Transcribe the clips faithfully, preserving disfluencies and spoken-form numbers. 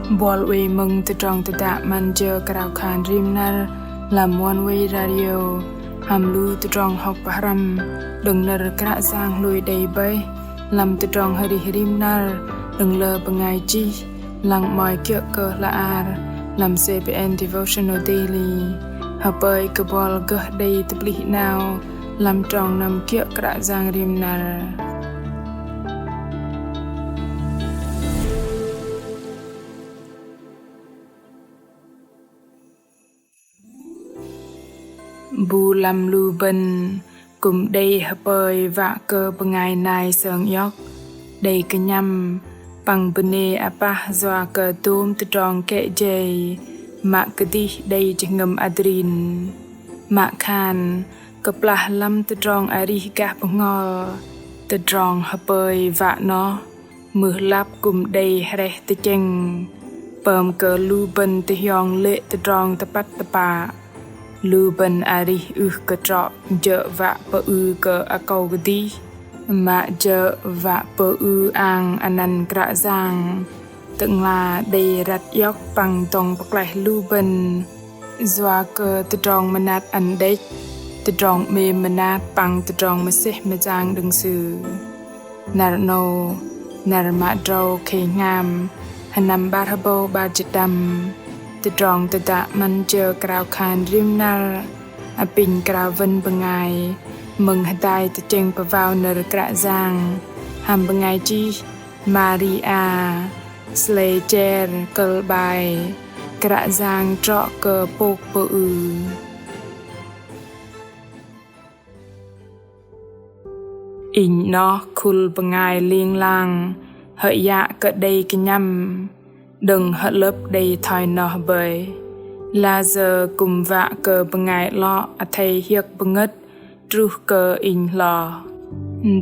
Buăl oei mơ̆ng tơdrong tơdă 'Măn Jơ Krao Khan Rim Năr lăm Oneway Radio hăm lu tơdrong hŏk pơhrăm đơ̆ng nơ̆r Kră Yang hlôi đei 'bôh lăm tơdrong arih rim năr đơ̆ng lơ bơngai chih, lăng 'mơ̆i kiơ̆ kơ hla bơar lăm CBN Devotional Daily. Hơpơi kơ buăl gơh đei tơplih 'nao lăm trong năm kiơ̆ Kră Yang rim năr. Bu lăm lu bơ̆n kư̆m đei hơpơi wă kơ bơngai nai sơng iŏk, đei kơnhăm păng bơnê apah yua kơ dôm tơdrong kĕ jei mă kơdih đei jơhngơ̆m adrin. Mă khan kơplah lăm tơdrong arih gah bơhngol, tơdrong hơpơi wă noh mưh lăp kư̆m đei hrĕh tơchĕng, pơm kơ lu bơ̆n tơhiong lê̆ tơdrong tơpăt tơpă. Lu bơ̆n arih ưh kơ trŏ jơ̆ wă pơư kơ akâu kơdih, mă jơ̆ wă pơư ang anăn Kră Yang, Tơ'ngla đei răt iŏk păng dŏng pơklaih lu bơ̆n yua kơ tơdrong mơnat ăn đĕch, tơdrong 'mêm mơnat păng tơdrong mơsêh mơyang đơ̆ng Sư. Năr 'nâu, năr mă drâu khei hngam, sơnăm 'bar hơbâu 'bar jĭt đăm, tơdrong tơdă 'Măn Jơ Krao Khan Rim Năr apinh krao wơ̆n bơngai mơ̆ng hơdai tơchĕng pơwao nơ̆r Kră Yang hăm bơngai chih Maria Schleicher, kơ̆l 'bai Kră Yang trŏ kơ pôk pơư. Inh 'noh khul bơngai ling lang hơ'yă kơ đei kơnhăm đơ̆ng hơlơ̆p đei thoi noh bơih. Lasơ kư̆m wă kơ bơngai 'lŏ athei hiơ̆k bơngơ̆t truh kơ inh hloh.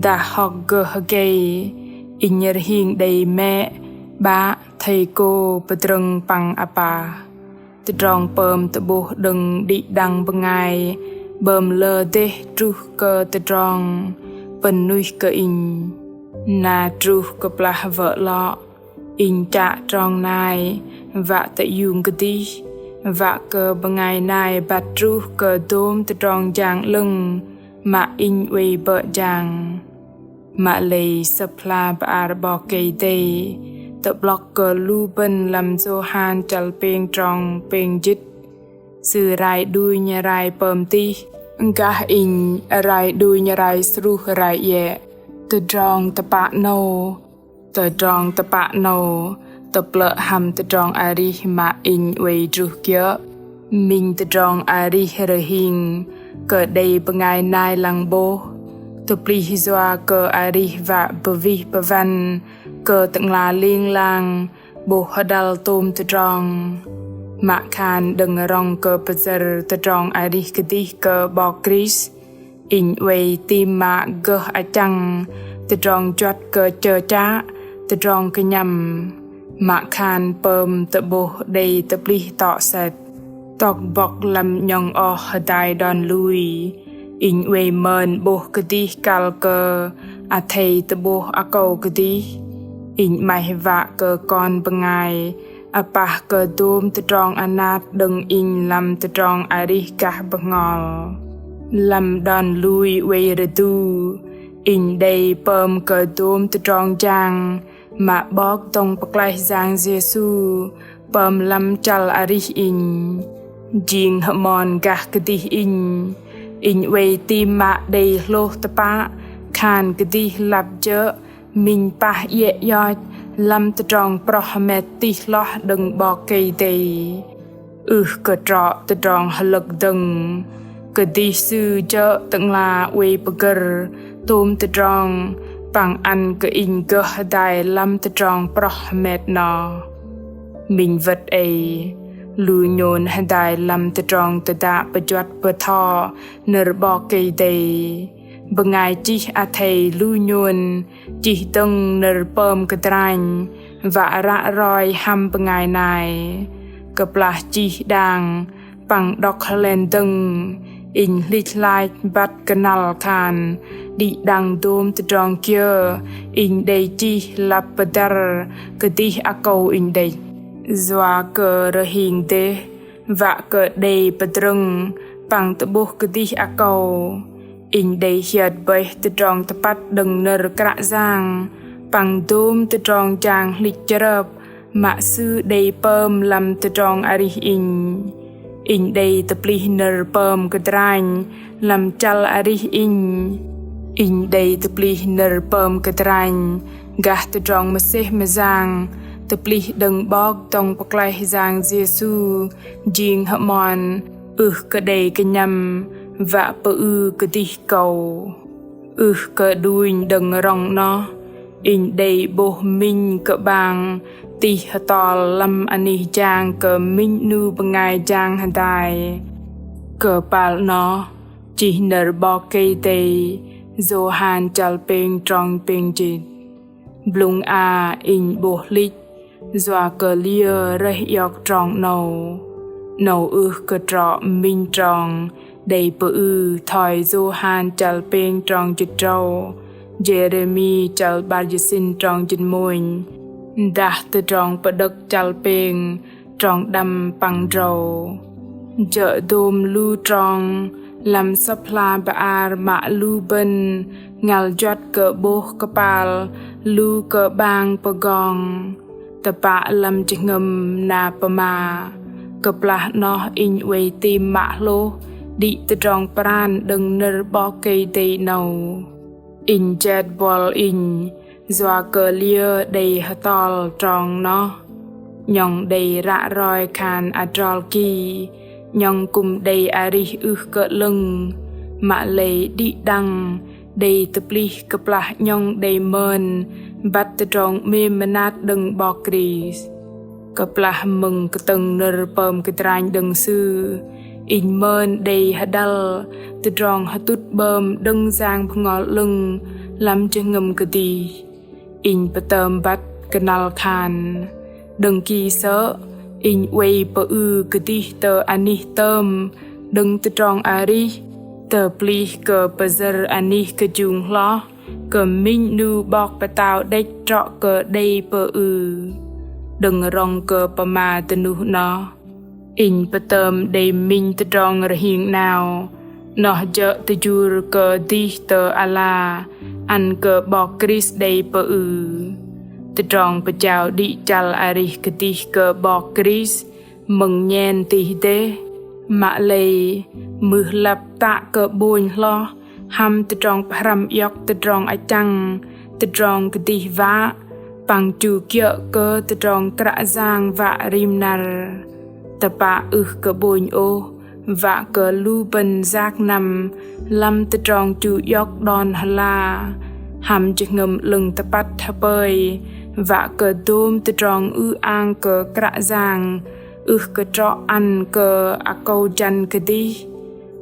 Dah hŏk gơh hơgei, inh rơhing đei mĕ, 'bă, thây kô, pơdrơ̆ng păng apah. Tơdrong pơm tơ'bôh đơ̆ng đĭ đăng bơngai 'bơm lơ dêh truh kơ tơdrong pơ̆n nuih kơ inh. Na truh kơplah wă 'lŏ, inh chă trong nai wă tơiung kơdih, wă kơ bơngai nai băt truh kơ dôm tơdrong jang 'lơ̆ng mă inh oei bơ̆ jang. Mă lei Sơ̆p hla bơar 'Bok Kei-Dei tơ'blŏk kơ lu bơ̆n lăm Yôhan chăl pêng trong pêng jĭt. Sư rai đunh rai pơm tih, gah inh rai đunh rai sruh rai iĕ. Tơdrong tơpă 'nâu, tơdrong tơpă 'nâu tơplơ̆ hăm tơdrong arih mă inh oei druh kiơ̆. Minh tơdrong arih rơhing kơ đei bơngai nai lăng 'bôh. Tơplih yua kơ arih wă pơwih pơwăn kơ Tơ'ngla ling lang 'bôh hơdăl tôm tơdrong. Mă khan đơ̆ng rŏng kơ pơyơ̆r tơdrong arih kơdih kơ 'Bok Krist, inh oei tam mă gơh achăng tơdrong juăt kơ chơchă, tơdrong kơnhăm, mă khan pơm tơ'bôh đei tơplih tŏ sĕt. Tŏk bŏk lăm 'nhŏng oh hơdai đon lui, inh oei mơn 'bôh kơdih kăl kơ athei tơ'bôh akâu kơdih. Inh 'maih wă kơ kon bơngai apah kơ dôm tơdrong anat đơ̆ng inh lăm tơdrong arih gah bơhngol. Lăm đon lui oei rơdu, inh đei pơm kơ dôm tơdrong jang mă 'Bok dŏng pơklaih Yang Yêsu pơm lăm chăl arih inh. Jing hơmon gah kơdih inh, inh oei tam mă đei hlôh tơpă khan kơdih lăp jơ̆ minh pah iĕ ioch lăm tơdrong proh hơmet tih hloh đơ̆ng 'Bok Kei-Dei. Ưh kơ trŏ tơdrong hơlơ̆k dơ̆ng, kơdih Sư jơ̆ Tơ'ngla oei pơgơ̆r tôm tơdrong păng ăn kơ inh gơh hơdai lăm tơdrong proh hơmet noh. Minh wơ̆t ei, lu nhôn hơdai lăm tơdrong tơdă pơjuăt pơtho nơ̆r 'Bok Kei-Dei. Bơngai chih athei lu nhôn chih dơ̆ng nơ̆r pơm kơdranh wă ră roi hăm bơngai nai. Kơplah chih đang păng đŏk hơlen dơ̆ng, inh hlĭch hlach băt kơnăl khan đĭ đăng dôm tơdrong kiơ inh đei chih lăp pơdăr kơdih akâu inh đĕch. Yua kơ rơhing dêh, wă kơ đei pơdrơ̆ng păng tơ'bôh kơdih akâu. Inh đei hiơt bơih tơdrong tơpăt đơ̆ng nơ̆r Kră Yang, păng dôm tơdrong jang hlĭch chrơp, mă Sư đei pơm lăm tơdrong arih inh. Inh đei tơplih nơ̆r pơm kơdranh lăm chăl arih inh. Inh đei tơplih nơ̆r pơm kơdranh gah tơdrong mơsêh mơyang, tơplih đơ̆ng 'Bok Dŏng Pơklaih Yang Yêsu jing hơmon, ưh kơ đei kơnhăm wă pơư kơdih kâu. Ưh kơ đunh đơ̆ng rŏng noh, inh đei 'bôh minh kơ'bang tih hơtol lăm anih jang kơ minh 'nu bơngai jang hơdai. Kơpal noh, chih nơ̆r 'Bok Kei-Dei, Yôhan chăl pêng trong pêng jĭt. Blŭng a inh 'bôh hlĭch, yua kơ liơ rơih iŏk trong 'nâu. 'Nâu ưh kơ trŏ minh trong đei pơư thoi Yôhan chăl pêng trong jĭt tơdrâu, Jêrêmi chăl 'bar jĭt sĭn trong jĭt mônh, dah tơdrong pơđơ̆k chăl pêng trong đăm păng tơdrâu. Jơ̆ dôm lu trong lăm Sơ̆p hla bơar mă lu bơ̆n ngăl juăt kơ 'bôh kơpal lu kơ'bang pơgong. Tơpă lăm jơhngơ̆m na pơma, kơplah noh inh oei tam mă hlôh đĭ tơdrong pran đơ̆ng nơ̆r 'Bok Kei-Dei 'nâu. Inh jet buăl inh, yua kơ liơ đei hơtol trong noh. 'Nhŏng đei ră roi khan adrol ki, 'nhŏng kư̆m đei arih ưh kơ 'lơ̆ng, mă lei đĭ đăng đei tơplih kơplah 'nhŏng đei mơn băt tơdrong 'mêm mơnat đơ̆ng 'Bok Krist. Kơplah mơ̆ng kơtơ̆ng nơ̆r pơm kơdranh đơ̆ng Sư, inh mơn đei hơđăl tơdrong hơtŭt 'bơm đơ̆ng Yang Bơhngol 'Lơ̆ng lăm jơhngơ̆m kơdih. Inh pơtơm băt kơnăl khan, đơ̆ng ki sơ̆, inh oei pơư kơdih tơ anih tơm đơ̆ng tơdrong arih, tơplih kơ pơyơ̆r anih kơjung hloh kơ minh 'nu 'Bok Pơtao đĕch trŏ kơ đei pơư. Đơ̆ng rŏng kơ pơma dơnuh noh, inh pơtơm đei minh tơdrong rơhing 'nao, noh jơ̆ tơjur kơdih tơ ala ăn kơ 'Bok Krist đei pơư. Tơdrong pơjao đĭ chăl arih kơdih kơ 'Bok Krist mơ̆ng nhen tih dêh, mă lei mưh lăp tă kơ 'bônh hloh hăm tơdrong pơhrăm iŏk tơdrong achăng, tơdrong kơdih wă, păng chu kiơ̆ kơ tơdrong Kră Yang wă rim năr. Tơpă ưh kơ 'bônh ôh, wă kơ lu bơ̆n yak năm lăm tơdrong chu iŏk đon hơla hăm jơhngơ̆m 'lơ̆ng tơpăt hơpơi, wă kơ dôm tơdrong ư-ang kơ Kră Yang ưh kơ trŏ ăn kơ akâu jăn kơdih.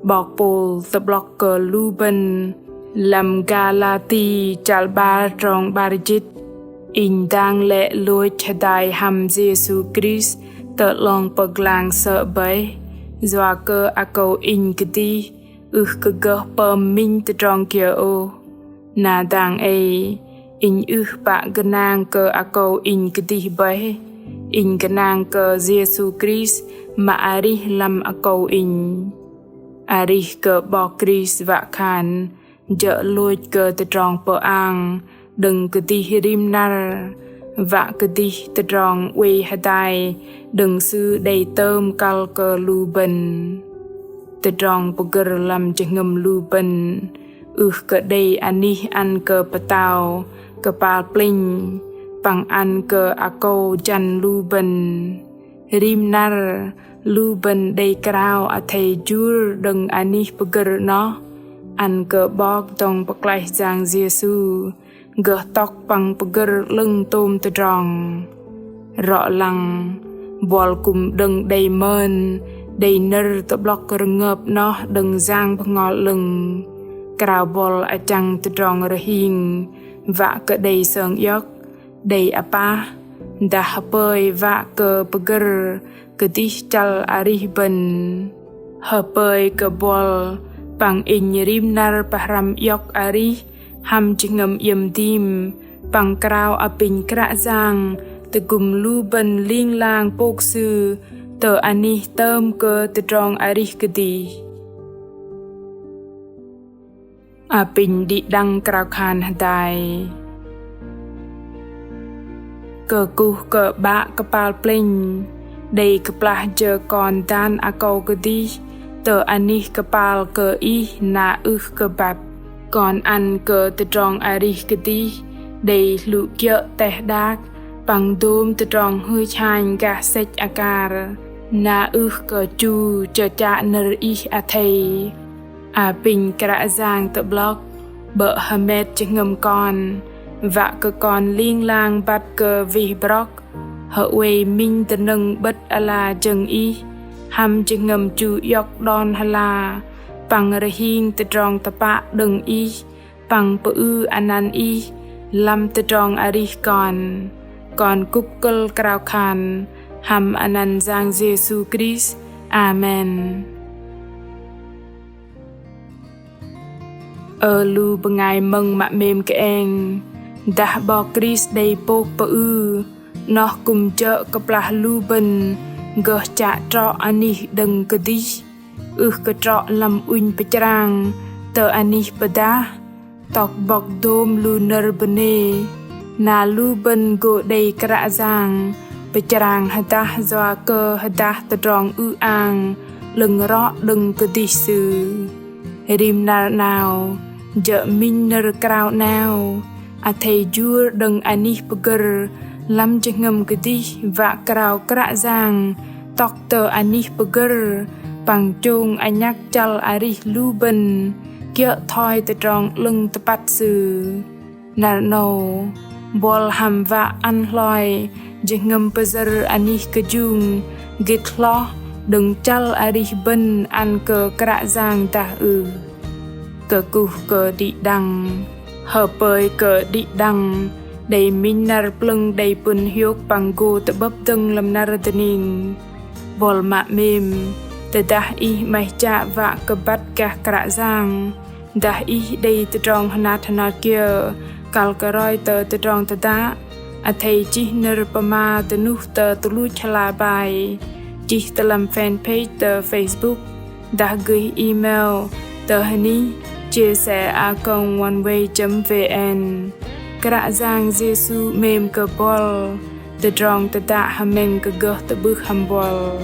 'Bok Pôl tơ'blŏk kơ lu bơ̆n lăm Galati chăl 'bar trong 'bar jĭt: Inh dang lĕ lôch hơdai hăm Yêsu Krist tơ 'long pơglang sơ̆ bơih, yua kơ akâu inh kơdih ưh kơ gơh pơm minh tơdrong kiơ ôh. Na dang ei, inh ưh pă gơnang kơ akâu inh kơdih bơih, inh gơnang kơ Yêsu Krist mă arih lăm akâu inh. Arih kơ 'Bok Krist wă khan jơ̆ lôch kơ tơdrong pơang đơ̆ng kơdih rim năr, wă kơdih tơdrong oei hơdai đơ̆ng Sư đei tơm kăl kơ lu bơ̆n. Tơdrong pơgơ̆r lăm jơhngơ̆m lu bơ̆n ưh kơ đei anih ăn kơ pơtao kơpal plĕnh, păng ăn kơ akâu jăn lu bơ̆n. Rim năr, lu bơ̆n đei krao athei jur đơ̆ng anih pơgơ̆r noh, ăn kơ 'Bok Dŏng Pơklaih Yang Yêsu gơh tŏk păng pơgơ̆r 'lơ̆ng tôm tơdrong. Rŏ lăng, buăl kư̆m đơ̆ng đei mơn đei nơ̆r tơ'blŏk rơngơp noh đơ̆ng Yang Bơhngol 'Lơ̆ng. Krao buăl achăng tơdrong rơhing wă kơ đei sơng iŏk, đei apah, dah hơpơi wă kơ pơgơ̆r kơdih chăl arih bơ̆n. Hơpơi kơ buăl păng inh rim năr pơhrăm iŏk arih hăm jơhngơ̆m iĕm dim, păng krao apinh Kră Yang tơgŭm lu bơ̆n ling lang pôk Sư tơ anih tơm kơ tơdrong arih kơdih. Apinh đĭ đăng krao khan hơdai. Kơkuh kơ 'Bă kơpal plĕnh, đei kơplah jơ kon dan akâu kơdih tơ anih kơpal kơ Ih na ưh kơ băt. Kon ăn kơ tơdrong arih kơdih đei hlŭ kiơ̆ teh đak păng dôm tơdrong hưch hanh gah sĕch akar, na ưh kơ chu chơchă nơ̆r Ih athei. Apinh Kră Yang tơ'blŏk, 'bơ̆ hơmet jơhngơ̆m kon, wă kơ kon ling lang băt kơ wih brŏk, hơwei minh dơnơ̆ng 'bơ̆t ala jơ̆ng Ih, hăm jơhngơ̆m chu iŏk đon hơla, păng rơhing tơdrong tơpă đơ̆ng Ih, păng pơư anăn Ih lăm tơdrong arih kon. Kon kŭp kơ̆l krao khan hăm anăn Yang Yêsu Krist. Amen. Ơ lu bơngai mơ̆ng mă 'mêm kơeng, dah 'Bok Krist đei pôk pơư, 'noh kư̆m jơ̆ kơplah lu bơ̆n gơh chă trŏ anih đơ̆ng kơdih, ưh kơ trŏ lăm ŭnh pơchrang tơ anih pơdah, tŏk bŏk dôm lu nơ̆r bơnê, na lu bơ̆n gô đei Kră Yang pơchrang hơdah yua kơ hơdah tơdrong ư-ang 'lơ̆ng rŏ đơ̆ng kơdih Sư. Rim năr 'nao, jơ̆ minh nơ̆r krao 'nao, athei jur đơ̆ng anih pơgơ̆r lăm jơhngơ̆m kơdih wă krao Kră Yang tŏk tơ anih pơgơ̆r, păng chông anhăk chăl arih lu bơ̆n kiơ̆ thoi tơdrong 'lơ̆ng tơpăt Sư. Năr 'nâu, buăl hăm wă ăn hloi jơhngơ̆m pơyơ̆r anih kơjung gĭt hloh đơ̆ng chăl arih bơ̆n ăn kơ Kră Yang dah ưh? Kơkuh kơ đĭ đăng. Hơpơi kơ đĭ đăng đei minh năr plơ̆ng đei pŭn hiôk păng gô tơ'bơ̆p dơ̆ng lăm năr dơning. Buăl mă 'mêm, tơdah ih 'maih chă wă kơ băt gah Kră Yang, dah ih đei tơdrong hơnat hơnat kiơ kăl kơ roi tơ tơdrong tơdă, athei chih nơ̆r pơma dơnuh tơ tơluch hla bai, chih tơ lăm fanpage tơ Facebook, dah gơih email tơ hơnih chia sẻ a còng oneway chấm vn. Kră Yang Yêsu 'mêm kơ buăl. Tơdrong tơdă hơmĕng kơ gơh tơ'bưh hăm buăl.